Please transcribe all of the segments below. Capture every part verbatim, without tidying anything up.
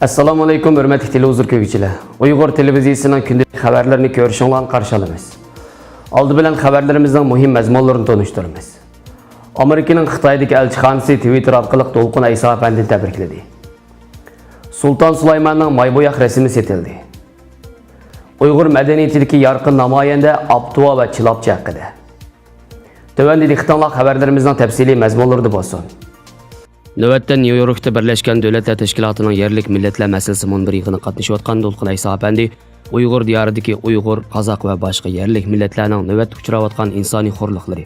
ئەسسالامۇئەلەيكۇم، ھۆرمەتلىك تېلېۋىزور كۆرگۈچىلەر. ئۇيغۇر تېلېۋىزىيىسىنىڭ كۈندىلىك خەۋەرلىرىنى كۆرۈشۈڭلارنى قارشى ئالىمىز. ئالدى بىلەن خەۋەرلىرىمىزنىڭ مۇھىم مەزمۇنلىرىنى تونۇشتۇرىمىز. ئامېرىكىنىڭ خىتايدىكى ئەلچىخانىسى تىۋىتتېر ئارقىلىق دولقۇن ئەيسا ئەپەندىنى تەبرىكلىدى. سۇلتان سۇلايماننىڭ ماي بوياق رەسىمى سېتىلدى. ئۇيغۇر مەدەنىيىتىدىكى يارقىن نامايەندە ئاپتۇۋا ۋە چىلاپچى ھەققىدە. تۆۋەندە دىققىتىڭلار خەۋەرلىرىمىزنىڭ تەپسىلىي مەزمۇنلىرىدا بولسۇن. نۆۋەتتە نيۇ يوركتا بىرلەشكەن دۆلەتلەر تەشكىلاتىنىڭ يەرلىك مىللەتلەر مەسىلىسى مۇنبىرى يىغىنىغا قاتنىشىۋاتقان دولقۇن ئەيسا ئەپەندى ئۇيغۇر دىيارىدىكى ئۇيغۇر، قازاق ۋە باشقا يەرلىك مىللەتلەرنىڭ نۆۋەتتە ئۇچراۋاتقان ئىنسانىي خورلۇقلىرى،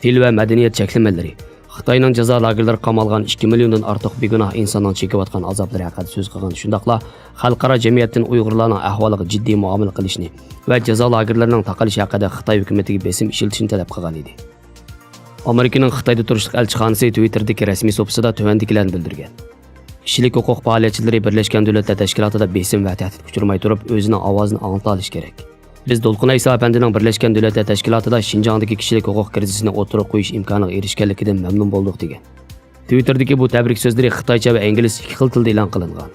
تىل ۋە مەدەنىيەت چەكلىمىلىرى، خىتاينىڭ جازا لاگېرلىرىغا قامالغان ئىككى مىليوندىن ئارتۇق بىگۇناھ ئىنساننىڭ چېكىۋاتقان ئازابلىرى ھەققىدە سۆز قىلغان، شۇنداقلا خەلقئارا جەمئىيەتتىن ئۇيغۇرلارنىڭ ئەھۋالىغا جىددىي مۇئامىلە قىلىشنى ۋە جازا لاگېرلىرىنىڭ تاقىلىشى ھەققىدە خىتاي ھۆكۈمىتىگە بېسىم ئىشلىتىشنى تەلەپ قىلغان ئىدى. ئامېرىكىنىڭ خىتايدا تۇرۇشلۇق ئەلچىخانىسى تىۋىتتېردىكى رەسمىي سوپىسىدا تۆۋەندىكىلەرنى بىلدۈرگەن: كىشىلىك ھوقۇق پائالىيەتچىلىرى بىرلەشكەن دۆلەتلەر تەشكىلاتىدا بېسىم ۋە تەھدىتكە ئۇچرىماي تۇرۇپ، ئۆزىنىڭ ئاۋازىنى ئاڭلىتالىشى كېرەك. بىز دولقۇن ئەيسا ئەپەندىنىڭ بىرلەشكەن دۆلەتلەر تەشكىلاتىدا شىنجاڭدىكى كىشىلىك ھوقۇق كىرىزىسىنى ئوتتۇرىغا قويۇش ئىمكانىغا ئېرىشكەنلىكىدىن مەمنۇن بولدۇق، دېگەن. تىۋىتتېردىكى بۇ تەبرىك سۆزلىرى خىتايچە ۋە ئىنگلىزچە ئىككى خىل تىلدا ئېلان قىلىنغان.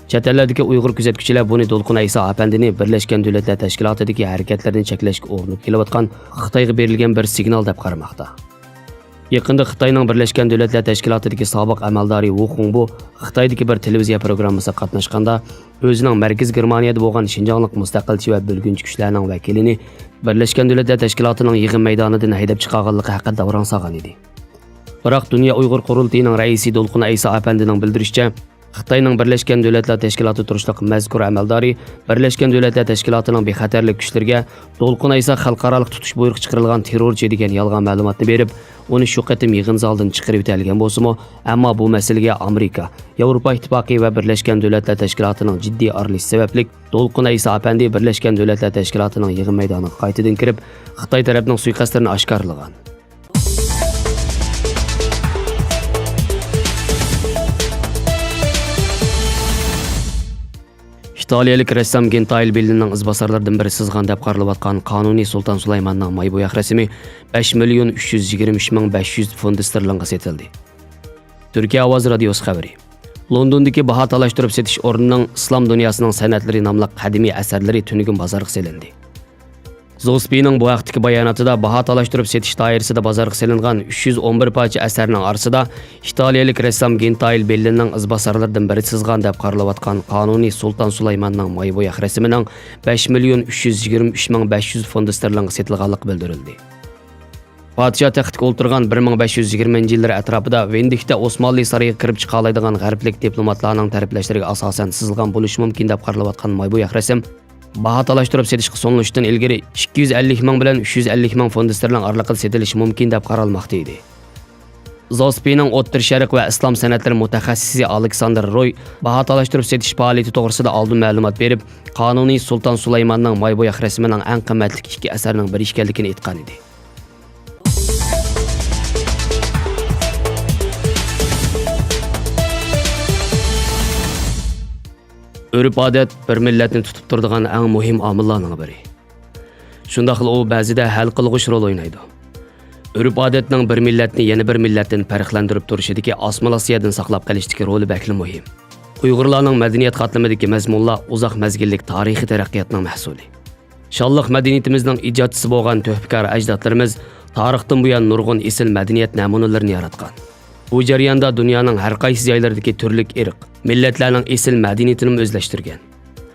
چەت ئەللەردىكى ئۇيغۇر كۆزەتكۈچىلەر بۇنى دولقۇن ئەيسا ئەپەندىنى بىرلەشكەن دۆلەتلەر تەشكىلاتىدىكى ھەرىكەتلىرىنى چەكلەشكە ئۇرۇنۇپ كېلىۋاتقان خىتايغا بېرىلگەن بىر سىگنال دەپ قارىماقتا. يېقىندا خىتاينىڭ بىرلەشكەن دۆلەتلەر تەشكىلاتىدىكى سابىق ئەمەلدارى ۋۇ خۇڭبۇ خىتايدىكى بىر تېلېۋىزىيە پروگراممىسىغا قاتناشقاندا، ئۆزىنىڭ مەركىزىي گېرمانىيەدە بولغان شىنجاڭلىق مۇستەقىلچى ۋە بۆلگۈنچى كۈچلەرنىڭ ۋەكىلىنى بىرلەشكەن دۆلەتلەر تەشكىلاتىنىڭ يىغىن مەيدانىدىن ھەيدەپ چىقارغانلىقى ھەققىدە داۋراڭ سالغان ئىدى. بىراق، دۇنيا ئۇيغۇر قۇرۇلتىيىنىڭ رەئىسى دولقۇن ئەيسا ئەپەندىنىڭ بىلدۈرۈشىچە، خىتاينىڭ بىرلەشكەن دۆلەتلەر تەشكىلاتىدا تۇرۇشلۇق مەزكۇر ئەمەلدارى بىرلەشكەن دۆلەتلەر تەشكىلاتىنىڭ بىخەتەرلىك كۈچلىرىگە دولقۇن ئەيسا خەلقئارالىق تۇتۇش بۇيرۇقى چىقىرىلغان تېررورچى دېگەن يالغان مەلۇماتنى بېرىپ، ئۇنى شۇ قېتىم يىغىن زالىدىن چىقىرىۋېتەلىگەن بولسىمۇ، ئەمما بۇ مەسىلىگە ئامېرىكا، ياۋروپا ئىتتىپاقى ۋە بىرلەشكەن دۆلەتلەر تەشكىلاتىنىڭ جىددىي ئارىلىشىشى سەۋەبلىك، دولقۇن ئەيسا ئەپەندى بىرلەشكەن دۆلەتلەر تەشكىلاتىنىڭ يىغىن مەيدانىغا قايتىدىن كىرىپ، خىتاي تەرەپنىڭ سۇيىقەستلىرىنى ئاشكارىلىغان. ئىتالىيەلىك رەسسام گېنتايىل بېللىنىڭ ئىزباسارلىرىدىن بىرى سىزغان دەپ قارىلىۋاتقان قانۇنىي سۇلتان سۇلايماننىڭ ماي بوياق رەسىمى بەش مىليون ئۈچ يۈز يىگىرمە ئۈچ مىڭ بەش يۈز فوند ستېرلىنغا سېتىلدى. تۈركىيە ئاۋازى رادىيوسى خەۋىرى. لوندوندىكى باھا تالاشتۇرۇپ سېتىش ئورنىنىڭ ئىسلام دۇنياسىنىڭ سەنئەتلىرى ناملىق قەدىمىي ئەسەرلىرى تۈنۈگۈن بازارغا سېلىندى. زوسپىنىڭ بۇ ھەقتىكى باياناتىدا، باھا تالاشتۇرۇپ سېتىش دائىرىسىدە بازارغا سېلىنغان ئۈچ يۈز ئون بىر پارچە ئەسەرنىڭ ئارىسىدا ئىتالىيەلىك رەسسام گېنتايىل بېللىنىڭ ئىزباسارلىرىدىن بىرى سىزغان دەپ قارىلىۋاتقان قانۇنىي سۇلتان سۇلايماننىڭ ماي بوياق رەسىمىنىڭ بەش مىليون ئۈچ يۈز يىگىرمە ئۈچ مىڭ بەش يۈز فوند ستېرلىنغا سېتىلغانلىقى بىلدۈرۈلدى. پادىشاھ تەختىگە ئولتۇرغان بىر مىڭ بەش يۈز يىگىرمىنچى يىللىرى ئەتراپىدا ۋېندىكتە ئوسمانلى سارىيىغا كىرىپ چىقالايدىغان غەربلىك دىپلوماتلارنىڭ تەرىپلەشلىرىگە ئاساسەن سىزىلغان بولۇشى مۇمكىن دەپ قارىلىۋاتقان ماي بوياق رەسىم باھا تالاشتۇرۇپ سېتىشقا سۇنۇلۇشتىن ئىلگىرى ئىككى يۈز ئەللىك مىڭ بىلەن ئۈچ يۈز ئەللىك مىڭ فوند ستېرلىڭ ئارىلىقىدا سېتىلىشى مۇمكىن دەپ قارالماقتا ئىدى. زوسپىنىڭ ئوتتۇرا شەرق ۋە ئىسلام سەنئەتلىرى مۇتەخەسسىسى ئالېكساندېر روي باھا تالاشتۇرۇپ سېتىش پائالىيىتى توغرىسىدا ئالدىن مەلۇمات بېرىپ، قانۇنىي سۇلتان سۇلايماننىڭ ماي بوياق رەسىمىنىڭ ئەڭ قىممەتلىك ئىككى ئەسەرنىڭ بىرى ئىكەنلىكىنى ئېيتقانىدى. ئۆرپ-ئادەت بىر مىللەتنى تۇتۇپ تۇرىدىغان ئەڭ مۇھىم ئامىللارنىڭ بىرى. شۇنداقلا ئۇ بەزىدە ھەل قىلغۇچ رول ئوينايدۇ. ئۆرپ-ئادەتنىڭ بىر مىللەتنى يەنە بىر مىللەتتىن پەرقلەندۈرۈپ تۇرۇشىدىكى ئاسسىمىلياتسىيەدىن ساقلاپ قېلىشتىكى رولى بەكلا مۇھىم. ئۇيغۇرلارنىڭ مەدەنىيەت قاتلىمىدىكى مەزمۇنلار ئۇزاق مەزگىللىك تارىخىي تەرەققىياتنىڭ مەھسۇلى. شانلىق مەدەنىيىتىمىزنىڭ ئىجادچىسى بولغان تۆھپىكار ئەجدادلىرىمىز تارىختىن بۇيان نۇرغۇن ئېسىل مەدەنىيەت نەمۇنىلىرىنى ياراتقان. بۇ جەرياندا دۇنيانىڭ ھەر قايسى جايلىرىدىكى تۈرلۈك ئىرق، مىللەتلەرنىڭ ئېسىل مەدەنىيىتىنىمۇ ئۆزلەشتۈرگەن.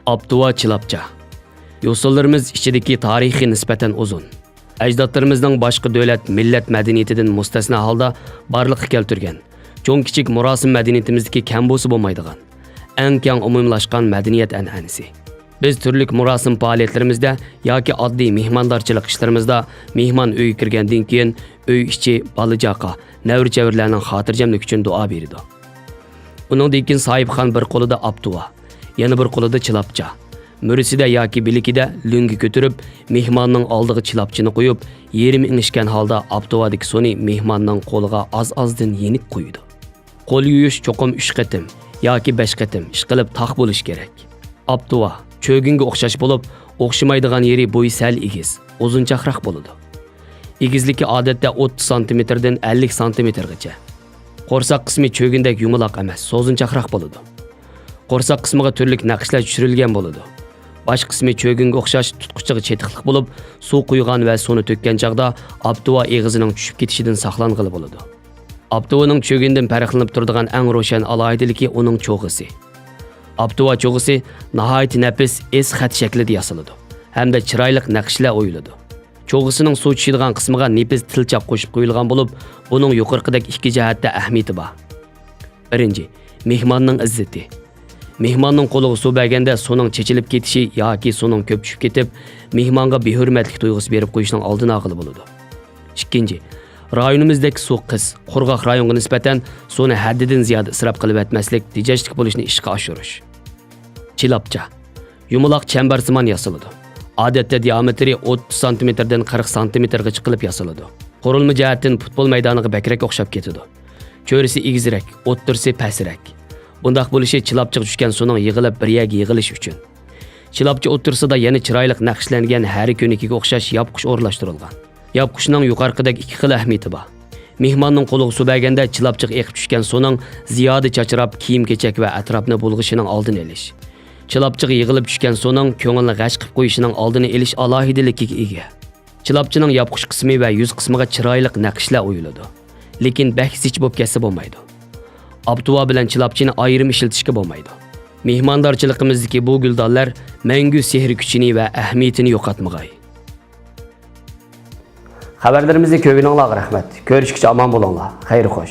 ئاپتۇۋا، چىلاپچا. يوسۇنلىرىمىز ئىچىدىكى تارىخى نىسبەتەن ئۇزۇن. ئەجدادلىرىمىزنىڭ باشقا دۆلەت، مىللەت مەدەنىيىتىدىن مۇستەسنا ھالدا بارلىققا كەلتۈرگەن، چوڭ-كىچىك مۇراسىم مەدەنىيىتىمىزدىكى كەم بولسا بولمايدىغان، ئەڭ كەڭ ئومۇملاشقان مەدەنىيەت ئەنئەنىسى. بىز تۈرلۈك مۇراسىم پائالىيەتلىرىمىزدە ياكى ئاددىي مېھماندارچىلىق ئىشلىرىمىزدا مېھمان ئۆيگە كىرگەندىن كېيىن ئۆي ئىچى، بالا-چاقا، نەۋرە-چەۋرىلەرنىڭ خاتىرجەملىكى ئۈچۈن دۇئا بېرىدۇ. ئۇنىڭدىن كېيىن ساھىبخان بىر قولىدا ئاپتۇۋا، يەنە بىر قولىدا چىلاپچا، مۈرىسىدە ياكى بىلىكىدە لۆڭگە كۆتۈرۈپ، مېھماننىڭ ئالدىغا چىلاپچىنى قويۇپ، يېرىم ئېڭىشكەن ھالدا ئاپتۇۋادىكى سۇنى مېھماننىڭ قولىغا ئاز-ئازدىن يېنىك قۇيىدۇ. قول يۇيۇش چوقۇم ئۈچ قېتىم ياكى بەش قېتىم، ئىشقىلىپ تاق بولۇشى كېرەك. ئاپتۇۋا، چۆگۈنگە ئوخشاش بولۇپ، ئوخشىمايدىغان يېرى بويى سەل ئېگىز، ئۇزۇنچاقراق بولىدۇ. ئېگىزلىكى ئادەتتە ئوتتۇز سانتىمېتىردىن ئەللىك سانتىمېتىرغىچە. قورساق قىسمى چۆگۈندەك يۇمىلاق ئەمەس، سوزۇنچاقراق بولىدۇ. قورساق قىسمىغا تۈرلۈك نەقىشلەر چۈشۈرۈلگەن بولىدۇ. باش قىسمى چۆگۈنگە ئوخشاش تۇتقۇچىغا چېتىقلىق بولۇپ، سۇ قۇيغان ۋە سۇنى تۆككەن چاغدا ئاپتوۋا ئېغىزىنىڭ چۈشۈپ كېتىشىدىن ساقلانغىلى بولىدۇ. ئاپتوۋىنىڭ چۆگۈندىن پەرقلىنىپ تۇرىدىغان ئەڭ روشەن ئالاھىدىلىكى ئۇنىڭ چوغىسى. ئاپتوۋا چوغىسى ناھايىتى نەپىس، ئېس خەت شەكلىدە ياسىلىدۇ ھەمدە چىرايلىق نەقىشلەر ئويۇلىدۇ. چوغىسىنىڭ سۇ چۈشىدىغان قىسمىغا نېپىز تىلچاق قوشۇپ قويۇلغان بولۇپ، بۇنىڭ يۇقىرىقىدەك ئىككى جەھەتتە ئەھمىيىتى بار. بىرىنچى، مېھماننىڭ ئىززىتى. مېھماننىڭ قولىغا سۇ بەرگەندە سۇنىڭ چېچىلىپ كېتىشى ياكى سۇنىڭ كۆپ چۈشۈپ كېتىپ، مېھمانغا بىھۆرمەتلىك تۇيغۇسى بېرىپ قويۇشنىڭ ئالدىنى ئالغىلى بولىدۇ. ئىككىنچى، رايونىمىزدەك سۇ قىس، قۇرغاق رايونغا نىسبەتەن سۇنى ھەددىدىن زىيادە ئىسراپ قىلىۋەتمەسلىك، تېجەشلىك بولۇشنى ئىشقا ئاشۇرۇش. چىلاپچا. يۇمىلاق چەمبەرسىمان ياسىلىدۇ. ئادەتتە دىئامېتىرى ئوتتۇز سانتىمېتىردىن قىرىق سانتىمېتىرغىچە قىلىپ ياسىلىدۇ. قۇرۇلما جەھەتتىن پۇتبول مەيدانىغا بەكرەك ئوخشاپ كېتىدۇ. چۆرىسى ئېگىزرەك، ئوتتۇرىسى پەسرەك. بۇنداق بولۇشى چىلاپچىغا چۈشكەن سۇنىڭ يىغىلىپ بىر يەرگە يىغىلىشى ئۈچۈن. چىلاپچا ئوتتۇرىسىدا يەنە چىرايلىق نەقىشلەنگەن ھەر كۆنىكىگە ئوخشاش ياپقۇچ ئورۇنلاشتۇرۇلغان. ياپقۇچنىڭ يۇقىرىقىدەك ئىككى خىل ئەھمىيىتى بار. مېھماننىڭ قولىغا سۇ بەرگەندە چىلاپچىغا ئېقىپ چۈشكەن سۇنىڭ زىيادە چاچراپ، كىيىم-كېچەك ۋە ئەتراپنى بۇلغىشىنىڭ ئالدىنى ئېلىش. چىلاپچىغا يىغىلىپ چۈشكەن سۇنىڭ كۆڭۈلنى غەش قىپ قويۇشىنىڭ ئالدىنى ئېلىش ئالاھىدىلىكىگە ئىگە. چىلاپچىنىڭ ياپقۇچ قىسمى ۋە يۈز قىسمىغا چىرايلىق نەقىشلەر ئويۇلىدۇ. لېكىن بەك زىچ بولۇپ كەتسە بولمايدۇ. ئاپتوۋا بىلەن چىلاپچىنى ئايرىم ئىشلىتىشكە بولمايدۇ. مېھماندارچىلىقىمىزدىكى بۇ گۈلدانلار مەڭگۈ سېھرىي كۈچىنى ۋە ئەھمىيىتىنى يوقاتمىغاي. خەۋەرلىرىمىزنى كۆرگىنىڭلارغا رەھمەت. كۆرۈشكىچە ئامان بولۇڭلار. خەير خوش.